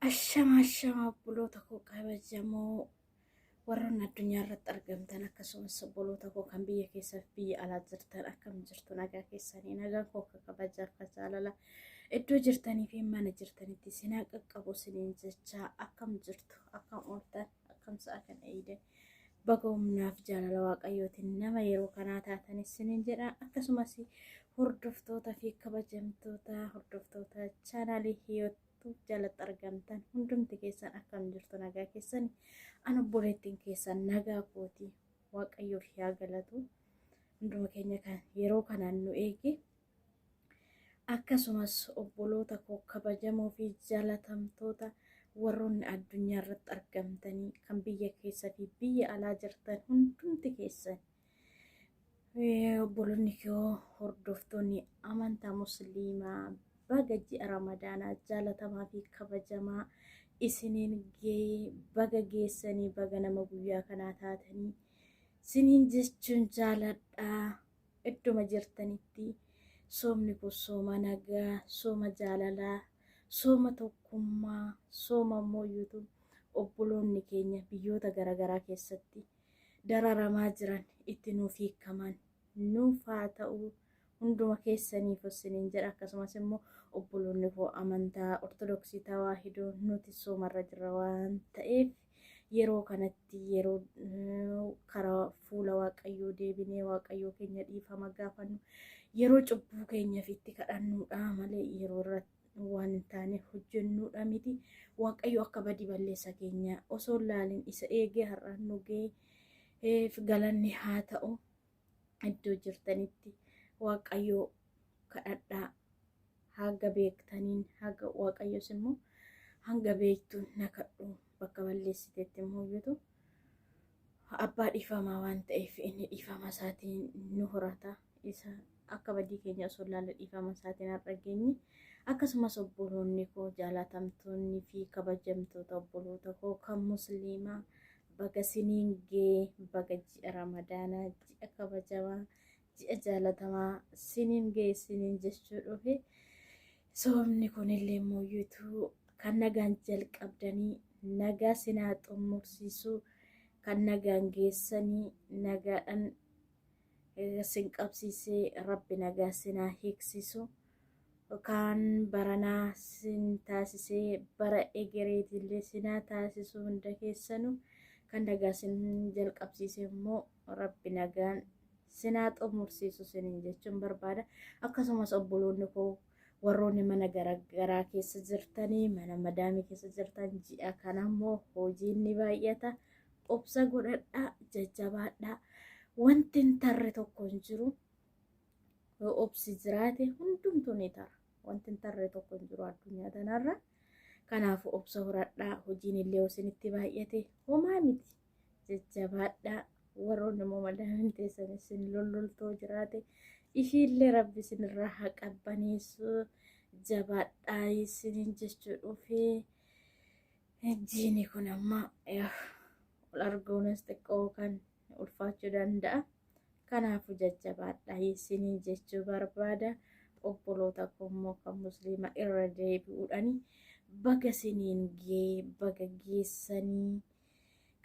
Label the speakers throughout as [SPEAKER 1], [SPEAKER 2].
[SPEAKER 1] Ashama ashama obboloota koo kabajamoo warroonni addunyaa irratti argamtan akkasumas obboloota koo kan biyya keessaa fi biyya alaa jirtan akkam jirtu nagaa keessanii nagaan koo akka kabajaaf akka jaalala iddoo jirtanii fi mana jirtanitti sinaa qaqqabu siniin jechaa akkam jirtu akkam ooltan akkam sa'a kan eeydan baga humnaaf jaalala waaqayyootiin nama yeroo kanaa taatanis siniin jedha akkasumas hordoftoota fi kabajamtoota hordoftoota chaanaalii hiyoottu jalatti argamtan hundumti keessan akkam jirtu nagaa keessan an obboleettiin keessan nagaa kooti waaqayyoof yaa galatu hunduma keenya kan yeroo kanaan nu eege Akkasumas obboloota koo kabajamoo fi jaalatamtoota warroonni addunyaa irratti argamtanii kan biyya keessa fi biyya alaa jirtan hundumti keessan obboloonni koo hordoftoonni amantaa musliimaa baga ji'a ramadaanaa jaalatamaa fi kabajamaa isiniin ga'ee baga geessanii baga nama guyyaa kanaa taatanii siniin jechuun jaaladhaa. Idduma jirtanitti soomni kun sooma nagaa, sooma jaalalaa, sooma tokkummaa, sooma mooyyutu obboloonni keenya biyyoota garaagaraa keessatti dararamaa jiran itti nuuf hiikaman nuuf haa ta'u hunduma keessaniif isiniin jedha. Akkasumas immoo obboloonni koo amantaa Ortodoksii Tawaahidoo nuti soomarra jirra waan ta'eef yeroo kanatti yeroo karaa fuula waaqayyoo deebinee waaqayyoo keenya dhiifama gaafannu yeroo cubbuu keenyaaf itti kadhannuudha malee yeroo irratti waan hin taane hojjennuudha miti. Waaqayyo akka badii balleessa keenya osoo hin laalin isa eegee har'aan nu ga'eef galanni haa ta'u. Iddoo jirtanitti waaqayyoo kadhadhaa haga beektaniin haga waaqayyos immoo hanga beektuun na kadhu bakka balleessitetti immoo iyyutu abbaa dhiifamaa waan ta'eef inni dhiifama isaatiin nu horata isa akka badii keenya osoo ilaalle dhiifama isaatiin har'a geenye. Akkasumas obboloonni koo jaalatamtoonni fi kabajamtoota obboloota koo kan musliimaa baga siniin gee baga ji'a ramadaanaa ji'a kabajamaa ji'a jaalatamaa siniin gee siniin jechuu dhufe. Soomni kunillee mooyyuutuu kan nagaan jalqabdanii nagaa sinaa xumursiisu kan nagaan geessanii nagaadhaan sin qabsiisee rabbi nagaa sinaa hiiksisu kan baranaa sin taasisee bara egereetillee sinaa taasisu hunda keessanu kan nagaa sin jalqabsiise immoo rabbi nagaan sinaa xumursiisu sinin jechuun barbaada. Akkasumas obboloonni koo warroonni mana garaagaraa keessa jirtanii mana madaamii keessa jirtan ji'a kana immoo hojiin ni baay'ata. Obsa godhadhaa, jajjabaadhaa. Wanti hin tarre tokko hin jiru. Yoo obsi jiraate hundumtuu ni tara. Wanti hin tarre tokko hin jiru addunyaa tanarra. Kanaafuu obsa horadhaa. Hojiin illee yoo isinitti baay'ate homaa miti. Jajjabaadhaa. Warroonni immoo madaamiin teessan isin lolloltoo jiraate ishiillee rabbi isinirraa haa qabbaneessu. Jabaadhaa isiniin jechuu dhufee. Jiini kun amma ol arguunis xiqqoo kan ulfaachuu danda'a. Kanaafuu jajjabaadhaa isiniin jechuu barbaada. Obboloota koo immoo kan musliima irra deebi'uudhaan baga isiniin gee baga geessanii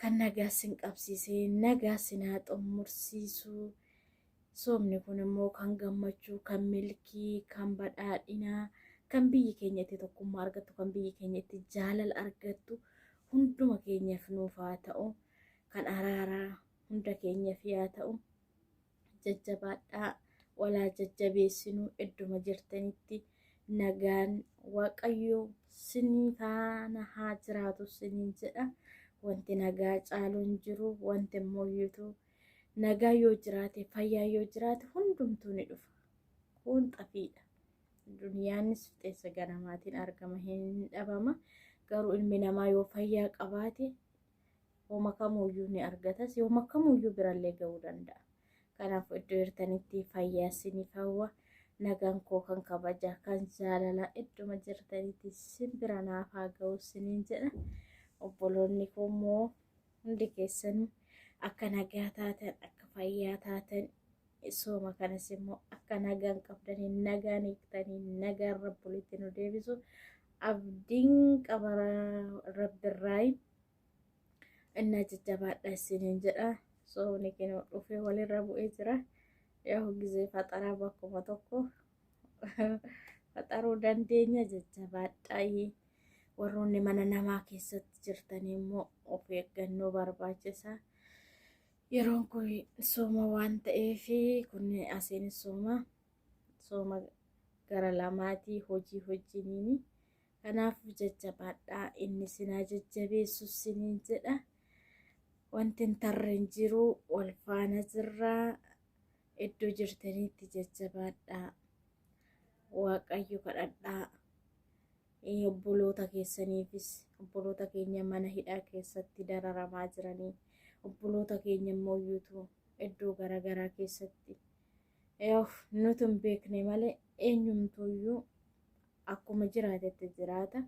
[SPEAKER 1] kan nagaa sin qabsiisee nagaa sin haa xummursiisu. Soomni kun immoo kan gammachuu, kan milkii, kan badhaadhinaa, kan biyyi keenya itti tokkummaa argattu, kan biyyi keenya itti jaalala argattu hunduma keenyaaf nuuf haa ta'u. Kan araaraa hunda keenyaaf yaa ta'u. Jajjabaadhaa walaa jajjabeessinuu idduma jirtanitti nagaan waaqayyo sinii faana haa jiraatu siniin jedha. Wanti nagaa caalu hin jiru, wanti immoo iyyutu nagaa yoo jiraate fayyaa yoo jiraate hundumtuu ni dhufa. Kun xafiidha. Duniyaanis fixeensa ganamaatiin argama hin dhabama. Garuu ilmi namaa yoo fayyaa qabaate homa kamuuyyuu ni argatas homa kamuuyyuu birallee ga'uu danda'a. Kanaaf iddoo jirtanitti fayyaa isiniif hawwa. Nagaan koo kan kabajaa kan jaalalaa idduma jirtanitti sin bira naaf haa ga'u isiniin jedha. Obboloonni koo immoo hundi keessanuu akka nagaa taatan akka fayyaa taatan sooma kanas immoo akka nagaan qabdanii nagaan hiiktanii nagaan rabbulitti nu deebisu Abdiin qaba rabbirraayi. Innaa jajjabaadha isiniin jedha. Soomni keenya dhufee walirra bu'ee jira. Yaa gizee faxaraa bakkuma tokko faxaruu dandeenya jajjabaadhaa. Warroonni mana namaa keessatti jirtan immoo of eeggannoo barbaachisa. Yeroon kun sooma waan ta'eef kun asiin sooma sooma gara lamaatii hojii hojjiniini. Kanaaf jajjabaadhaa inni sinaa jajjabeessu siniin jedha. Wanti hin tarre hin jiru wal faana jirraa iddoo jirtanitti jajjabaadhaa. Waaqayyo kadhadhaa. Obboloota keessaniifis obboloota keenya mana hidhaa keessatti dararamaa jiranii obboloota keenya immoo iyyuutu iddoo garaagaraa keessatti nuti hin beekne malee eenyumtuuyyuu akkuma jiraatetti jiraata.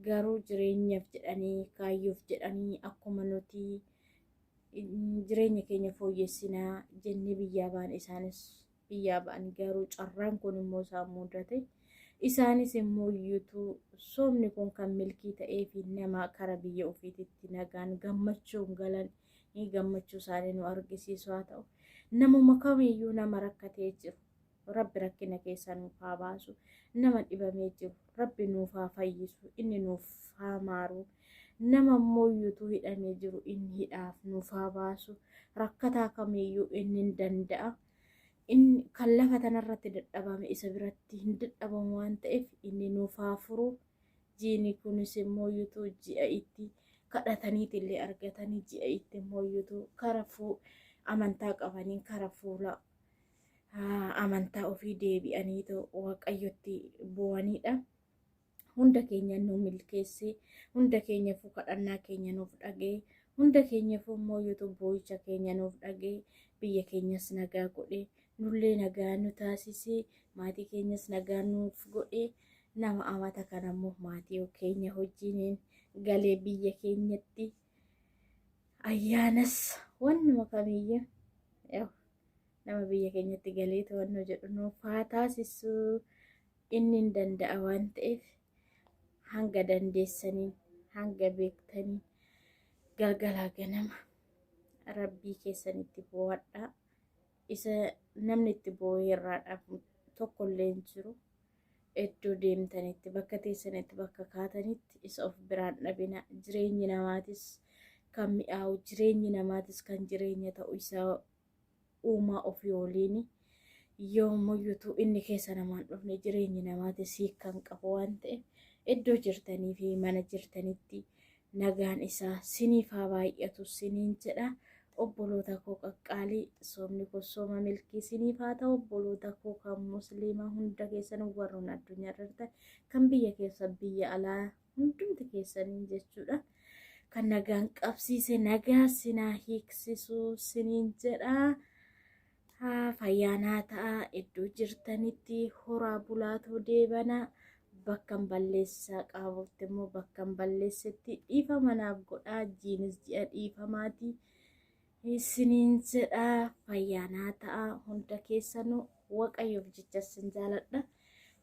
[SPEAKER 1] Garuu jireenyaaf jedhanii kaayyoof jedhanii akkuma nuti jireenya keenya fooyyessinaa jennee biyyaa ba'an isaanis biyyaa ba'an garuu carraan kun immoo isaan mudate. Isaanis immoo iyyuutu soomni kun kan milkii ta'ee fi nama kara biyya ofiititti nagaan gammachuun galan gammachuu isaanii nu argisiisu haa ta'u. Namuma kamiyyuu nama rakkatee jiru rabbi rakkina keessaa nuuf haa baasu. Nama dhibamee jiru rabbi nuuf haa fayyisu inni nuuf haa maaru. Nama immoo iyyuutu hidhamee jiru inni hidhaaf nuuf haa baasu. Rakkataa kamiyyuu inni hin danda'a. Inni kan lafa tanarratti dadhabame isa biratti hin dadhabamu waan ta'eef inni nuuf haa furu. Jiini kunis immoo iyyuutu ji'a itti kadhataniit illee argatanii ji'a itti immoo iyyuutu kara amantaa qabanii kara fuula amantaa ofii deebi'anii waaqayyotti bu'anidha. Hunda keenya nu milkeessee hunda keenyaafuu kadhannaa keenya nuuf dhaga'e hunda keenyaafuu immoo iyyuutu boo'icha keenya nuuf dhaga'e biyya keenyas nagaa godhe nullee nagaa nu taasisee maatii keenyas nagaa nuuf godhe nama amata kana immoo maatii keenya wajjiniin galee biyya keenyatti ayyaanas wannuma kamiyyuu nama biyya keenyatti galee to'annoo jedhu nuuf haa taasisu inni hin danda'a waan ta'eef hanga dandeessanii hanga beektanii galgalaa ganama rabbii keessanitti bo'adhaa. Isa namni itti bo'ee irraa dhabu tokkollee hin jiru. Iddoo deemtanitti bakka teessanitti bakka kaatanitti isa of biraan dhabina. Jireenyi namaatis kan mi'aawu jireenyi namaatis kan jireenya ta'u isa uumaa ofii waliin yoomuyyuutu inni keessa namaan dhufne jireenyi namaatis hiikkan qabu waan ta'eef iddoo jirtanii fi mana jirtanitti nagaan isaa siniif haa baay'atu siniin jedha. Obboloota koo qaqqaalii soomni kun sooma milkii siniif haa ta'u. Obboloota koo kan musliimaa hunda keessan warroon addunyaa irra jirtan kan biyya keessa biyya alaa hundumti keessanii jechuudha. Kan nagaan qabsiise nagaa sinaa hiiksisu siniin jedha. Fayyaanaa ta'a iddoo jirtanitti horaa bulaatoo deebana. Bakka hin balleessaa qabutti immoo bakka hin balleessetti dhiifama naaf godhaa. Jiinis ji'a dhiifamaati. Isiniin jedha fayyaanaa ta'a hunda keessanuu waaqayyoof jecha sin jaaladha.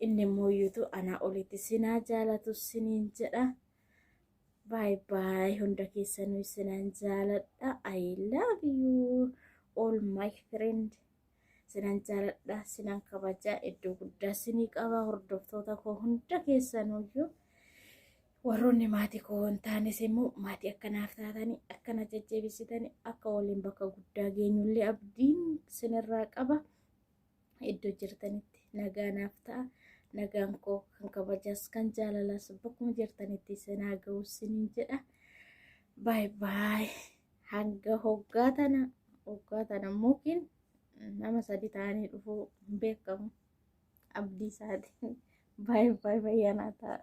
[SPEAKER 1] Inni immoo iyyuutu anaa olitti sinaa jaalatu siniin jedha. Baay baay hunda keessanuu isinan jaaladha. I love you all my friend. Sinan jaaladha, sinan kabajaa, iddoo guddaa sinii qaba hordoftoota koo hunda keessanuyyuu. Warroonni maatii koo hin taanes immoo maatii akkanaaf taatanii akkana jajjabeessitanii akka waliin bakka guddaa geenyullee abdiin sinirraa qaba. Iddoo jirtanitti nagaa naaf ta'a. Nagaan koo kan kabajaas kan jaalalaas bakkuma jirtanitti sinaa ga'u siniin jedha. Baay baay. Hanga hoggaa tana mukiin nama sadi ta'anii dhufuu hin beekamu. Abdii isaati. Baay baay fayyaanaa ta'a.